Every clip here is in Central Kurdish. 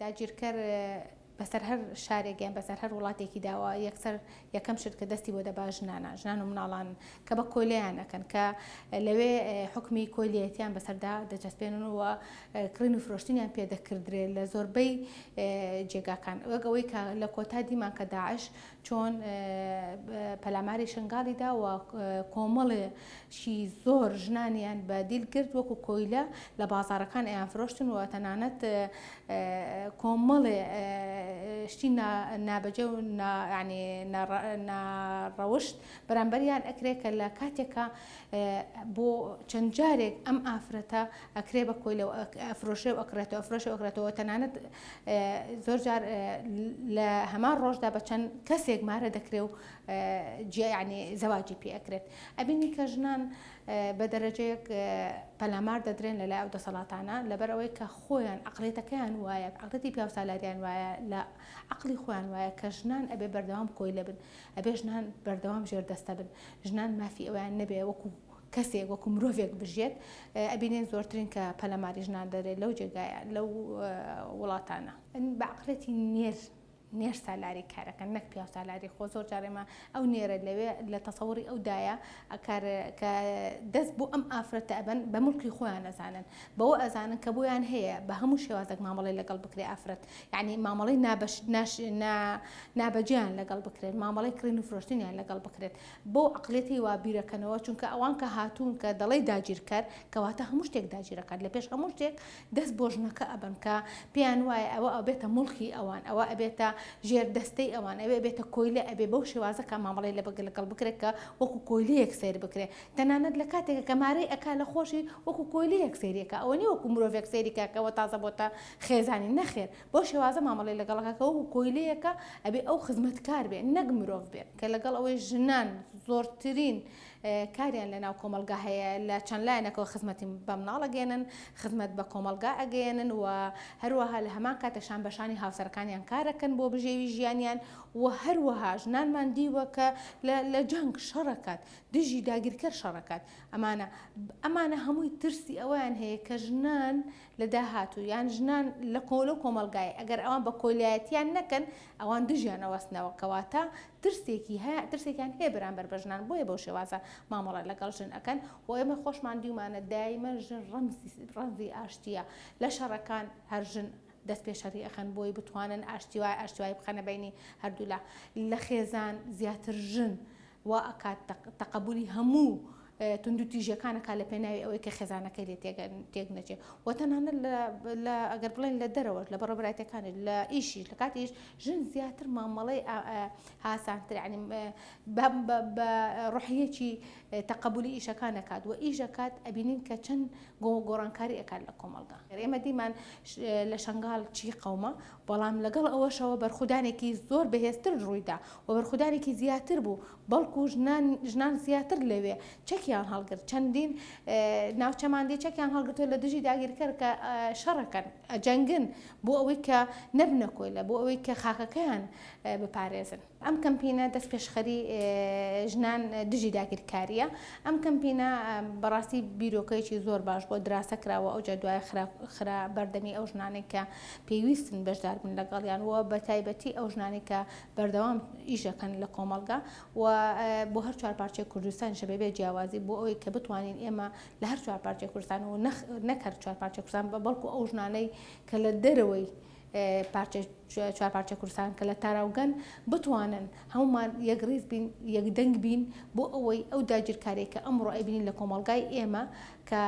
داگیرکەر بەسەر هەر شارێک یان بەسەر هەر وڵاتێکی داوە یەکسەر یەکەم شت کە دەستی بۆ دەبا ژنانە، ژنان و مناڵان کە بە کۆیلەیان ئەکەن کە لەوێ حوکمی کۆیلەیەتیان بەسەردا دەچەسپێنن و کڕین و فرۆشتنیان پێ دەکردرێت لە زۆربەی جێگاکان وەک ئەوەی کە لە کۆتا دیمان کە داعش چۆن پەلاماری شنگالی دا و کۆمەڵێکی زۆر ژنانیان بە دیل گرت وەکو کۆیلە لە بازاڕەکان ئەیانفرۆشتن و تەنانەت کۆمەڵێ شتی نابەجێ و ناڕەوشت بەرامبەریان ئەکرێ کە لە کاتێکا بۆ چەند جارێک ئەم ئافرەتە ئەکرێ بە کۆیلە و ئەفرۆشێ و ئەکڕێتەوە ئەفرۆشێ و ئەکڕێتەوە تەنانەت زۆر جار لە هەمان ڕۆژدا بە چەند کەسێک مارە دەکرێ و جیا یعنی زەواجی پێ ئەکرێت ئەبینی کە ژنان بە دەرەجەیەک پەلامار دەدرێن لەلای ئەو دەسەڵاتانە لەبەر ئەوەی کە خۆیان عەقڵیەتەکەیان وایە عەقڵیەتی پیاوسالاریان وایە لە عەقڵی خۆیان وایە کە ژنان ئەبێ بەردەوام کۆیلە بن ئەبێ ژنان بەردەوام ژێردەستە بن ژنان مافی ئەویان نەبێ وەکو کەسێک وەکو مرۆڤێک بژیێت ئەبینین زۆرترین کە پەلەماری ژنان دەرێت لەو جێگایە لەو وڵاتانە بە عەقڵیەتی نێر نێر سالاری کارەکەن نەک پیاو سالاری خۆ زۆر جار ئێمە ئەو نێرە لەوێ لە تەسەوری ئەو دایە کار کە دەست بۆ ئەم ئافرەتە ئەبەن بە مڵکی خۆیان ئەزانن بەوە ئەزانن کە بۆیان هەیە بە هەموو شێوازێک مامەڵەی لەگەڵ بکرێ ئافرەت یعنی مامەڵەی نابەش ناش نا نابەجێیان لەگەڵ بکرێت مامەڵەی کڕین و فرۆشتنیان لەگەڵ بکرێت بەو عەقڵیەتەی وا بیرەکەنەوە چونکە ئەوان کە هاتوون کە دەڵێی داگیرکەر کەواتە هەموو شتێک داگیرەکات لە پێش هەموو شتێک دەست بۆ ژنەکە ئەبەن کە پێیان وایە ئەوە ئەبێتە موڵکی ئەوان ئەوە ئەبێتە ژێر دەستەی ئەوان ئەوێ ئەبێتە کۆیلە ئەبێ بەو شێوازە کە مامەڵەی لە لەگەڵ بکرێت کە وەکو کۆیلەیەک سەیر بکرێت تەنانەت لە کاتێک کە مارەی ئەکا لە خۆشی وەکو کۆیلەیەک سەیری ئەکا ئەوە نیە وەکو مرۆڤێک سەیری کا کە ئەوە تازە بۆتە خێزانی نەخێر بەو شێوازە مامەڵەی لەگەڵ ئەکا کە وەکو کۆیلەیەکە ئەبێ ئەو خزمەتکار بێ نەک مرۆڤ بێ. کە لەگەڵ ئەوەی ژنان زۆرترین کاریان لە ناو کۆمەڵگا هەیە لە چەند لایەنێکەوە خزمەتی بە مناڵ ئەگەیەنن، خزمەت بە کۆمەڵگا ئەگەیەنن و هەروەها لە هەمان کاتە شان بە شانی هاوسەرەکانیان کارەکەن بۆ بژێوی ژیانیان و هەروەها ژنانمان دیوە کە لە جەنگ شەڕەکات دژی داگیرکەر شەڕەکات ئەمانە ئەمانە هەمووی ترسی ئەوەیان هەیە کە ژنان لە داهاتوو یان ژنان لە کۆلەو کۆمەڵگای ئەگەر ئەوان بە کۆیلایەتیان نەکەن ئەوان دژیان ئەوەستنەوە کەواتە ترسێکی هەیە ترسێکیان هەیە بەرامبەر بە ژنان بۆیە بەو شێوازە مامەڵە لەگەڵ ژن ئەکەن و ئێمە خۆشمان دیومانە دایمە ژن ڕەمزی ڕەمزی ئاشتیە لە شەڕەکان هەر ژن دەست پێشەری ئەخەن بۆی بتوانن ئاشتیوای ئاشتیوایی بخەنە بینی هەردوولا لە خێزان زیاتر ژن وا ئەکات تەقەبولی هەموو توندوتیژیەکان ئەکات لە پێناوی ئەوەی کە خێزانەکەی لێ تێک نەچێ و تەنانەت لە ئەگەر بڵێن لە دەرەوەش لە بەڕێوەبەرایەتیەکانیش لە ئیشیش لە کاتی ئیش ژن زیاتر مامەڵەی هاسانتر یعنی بە ڕۆحیەکی تەقەبولی ئیشەکان ئەکات و ئیش ئەکات ئەبینین کە چەند گۆڕانکاری ئەکات لە کۆمەڵگا. ئێمە دیمان لە شەنگال چی قەوما، بەڵام لەگەڵ ئەوەشەوە بەرخودانێکی زۆر بەهێزتر ڕوویدا و بەرخودانێکی زیاتر بوو، بەڵکو ژنان ژنان زیاتر لەوێ چەکیان هەڵگرت، چەندین ناوچەمان دی چەکیان هەڵگرتووە لە دژی داگیرکەر کە شەڕەکەن، ئەجەنگن بۆ ئەوەی کە نەبنە کۆیلە، بۆ ئەوەی کە خاکەکەیان بپارێزن. ئەم کەمپینە دەستپێشخەری ژنان دژی داگیرکارییە. ئەم کەمپینە بەڕاستی بیرۆکەیەکی زۆر باش بووە، دراسە کراوە، ئەوجا دوای خرا خرا بەردەمی ئەو ژنانەی کە پێویستن بەشدار بن لەگەڵیان و بەتایبەتی ئەو ژنانەی کە بەردەوام ئیش دەکەن لە کۆمەڵگا و بۆ هەر چوار پارچەی کوردستانیشە بەبێ جیاوازی بۆ ئەوەی کە بتوانین ئێمە لە هەر چوار پارچەی کوردستان و نەک هەر چوار پارچەی کوردستان بەڵکو ئەو ژنانەی کە لە دەرەوەی پارچە چوار پارچە کوردستان کە لە تاراوگەن بتوانن هەموومان یەکڕیز بین یەکدەنگ بین بۆ ئەوەی ئەو داگیرکاریە کە ئەمڕۆ ئەیبینین لە کۆمەڵگای ئێمە کە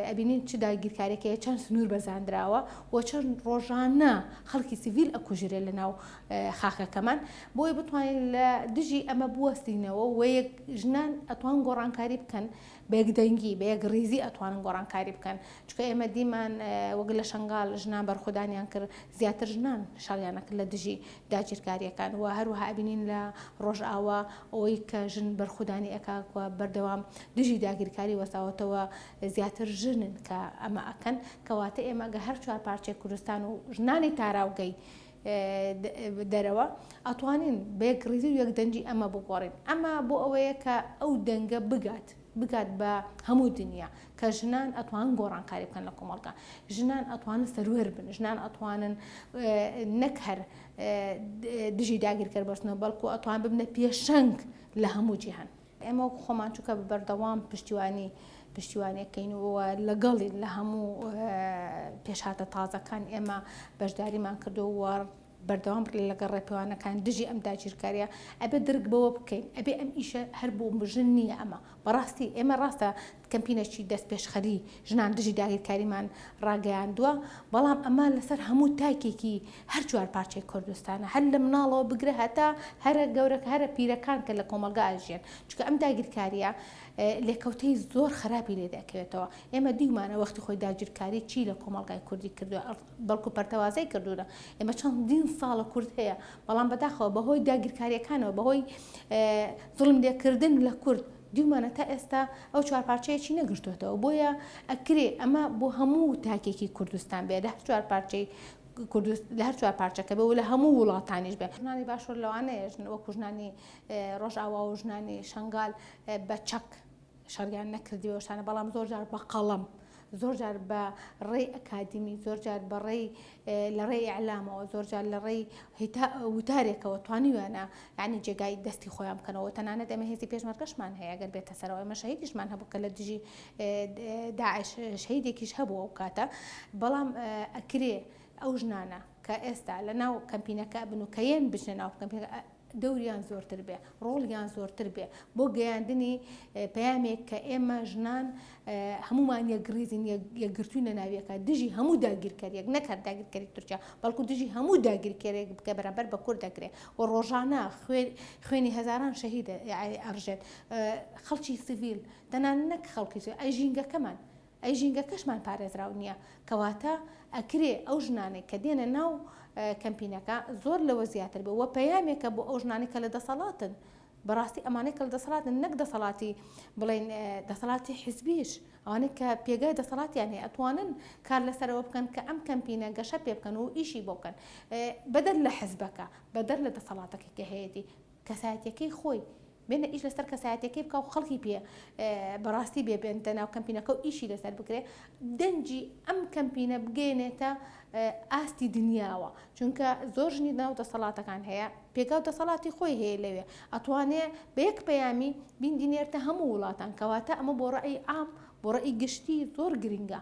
ئەبینین چ داگیرکاریەک هەیە چەند سنوور بەزاندراوە و چەند ڕۆژانە خەڵکی سیڤیل ئەکوژرێ لە ناو خاکەکەمان بۆیە بتوانین لە دژی ئەمە بوەستینەوە و یەک ژنان ئەتوان گۆڕانکاری بکەن بە یەکدەنگی، بە یەکڕیزی ئەتوانن گۆڕانکاری بکەن، چونکە ئێمە دیمان وەک لە شەنگال ژنان بەرخۆدانیان کرد، زیاتر ژنان شەڕیان ئەکرد لە دژی داگیرکارییەکان و هەروەها ئەبینین لە ڕۆژئاوا ئەوەی کە ژن بەرخودانی ئەکا و بەردەوام دژی داگیرکاری وەستاوەتەوە زیاتر ژنن کە ئەمە ئەکەن، کەواتە ئێمە ئەگەر هەر چوار پارچەی کوردستان و ژنانی تاراوگەی دەرەوە ئەتوانین بە یەکڕیزی و یەکدەنگی ئەمە بگۆڕین، ئەمە بۆ ئەوەیە کە ئەو دەنگە بگات. بگات بە هەموو دنیا کە ژنان ئەتوانن گۆڕانکاری بکەن لە کۆمەڵگا، ژنان ئەتوانن سەروەر بن، ژنان ئەتوانن نەک هەر دژی داگیرکەر بەستنەوە بەڵکو ئەتوان ببنە پێشەنگ لە هەموو جیهان. ئێمە وەکو خۆمان چونکە بە بەردەوام پشتیوانی پشتیوانیەکەین و لەگەڵین لە هەموو پێشهاتە تازەکان ئێمە بەشداریمان کردو و بەردەوام لەگەڵ ڕێپێوانەکان دژی ئەم داگیرکاریە ئەبێ درک بەوە بکەین ئەبێ ئەم ئیشە هەر بۆ ژن نییە ئەمە بەڕاستی ئێمە ڕاستە کەمپینێکی دەستپێشخەری ژنان دژی داگیرکاریمان ڕاگەیاندووە، بەڵام ئەمە لەسەر هەموو تاکێکی هەر چوارپارچەی کوردستانە، هەر لە مناڵەوە بگرە هەتا هەرە گەورەکە هەرە پیرەکان کە لە کۆمەڵگا ئەژیەن، چونکە ئەم داگیرکارییە لێکەوتەی زۆر خراپی لێ دەکەوێتەوە. ئێمە دیومانە وەختی خۆی داگیرکاری چی لە کۆمەڵگای کوردی کردووە، بەڵکو پەرتەوازەی کردوونە. ئێمە چەندین ساڵە کورد هەیە، بەڵام بەداخەوە بەهۆی داگیرکارییەکانەوە، بەهۆی زوڵم لێکردن لە کورد، دیومانە تا ئێستا ئەو چوارپارچەیەکی نەگرتۆتەوە بۆیە ئەکرێ ئەمە بۆ هەموو تاکێکی کوردستان بێ لە هەر چوار پارچەی لە هەر چوار پارچەکە بێ و لە هەموو وڵاتانیش بێ ژنانی باشوور لەوانەیە ژن وەکو ژنانی ڕۆژئاوا و ژنانی شەنگال بە چەک شەڕیان نەکردی وشتانە بەڵام زۆر جار بە قەڵەم زۆر جار بە ڕێی ئەکادیمی، زۆر جار بە ڕێی لە ڕێی ئیعلامەوە، زۆر جار لە ڕێی وتارێکەوە توانیویانە یانی جێگای دەستی خۆیان بکەنەوە. تەنانەت ئێمە هێزی پێشمەرگەشمان هەیە گەر بێتە سەرەوە، ئێمە شەهیدیشمان هەبوو کە لە دژی داعش شەهیدێکیش هەبوو ئەو کاتە. بەڵام ئەکرێ ئەو ژنانە کە ئێستا لە ناو کەمپینەکە بن و کە یەن بچنە ناو کەمپینەکە دەوریان زۆرتر بێ، ڕۆڵیان زۆرتر بێ بۆ گەیاندنی پەیامێک کە ئێمە ژنان هەموومان یەکڕیزین، یەکگرتووین لە ناویەکە دژی هەموو داگیرکەریەک، نەک هەر داگیرکەری تورکیا، بەڵکو دژی هەموو داگیرکەرێک کە بەرامبەر بە کورد دەکرێ و ڕۆژانە خوێنی هەزاران شەهید ئەڕژێت، خەڵکی سڤیل، تەنانەت نەک خەڵکی سڤیل، ئەی ژینگەکەمان، ئەی ژینگەکەشمان پارێزراو نییە، کەواتە ئەکرێ ئەو ژنانەی کە دێنە ناو کەمپینەکە زۆر لەوە زیاتر بێ و پەیامێکە بۆ ئەو ژنانەی کە لە دەسەڵاتن، بەڕاستی ئەمانەی کە لە دەسەڵاتن نەک دەسەڵاتی بڵێین دەسەڵاتی حیزبیش، ئەوانەی کە پێگای دەسەڵاتیان هەیە ئەتوانن کار لەسەرەوە بکەن کە ئەم کەمپینە گەشە پێ بکەن و ئیشی بۆ بکەن بەدەر لە حزبەکە، بەدەر لە دەسەڵاتەکەی کە هەیەتی کەسایەتیەکەی خۆی بێنە ئیش لەسەر کەسایەتیەکەی بکا و خەڵکی پێ بەڕاستی بێ بێنتە ناو کەمپینەکە و ئیشی لەسەر بکرێ دەنگی ئەم کەمپینە بگەێنێتە ئاستی دنیاوە چونکە زۆر ژنی ناو دەسەڵاتەکان هەیە پێگا و دەسەڵاتی خۆی هەیە لەوێ ئەتوانێ بە یەک پەیامی بیندینێرتە هەموو وڵاتان کەواتە ئەمە بۆ ڕەئی عام بۆ ڕەئی گشتی زۆر گرنگە.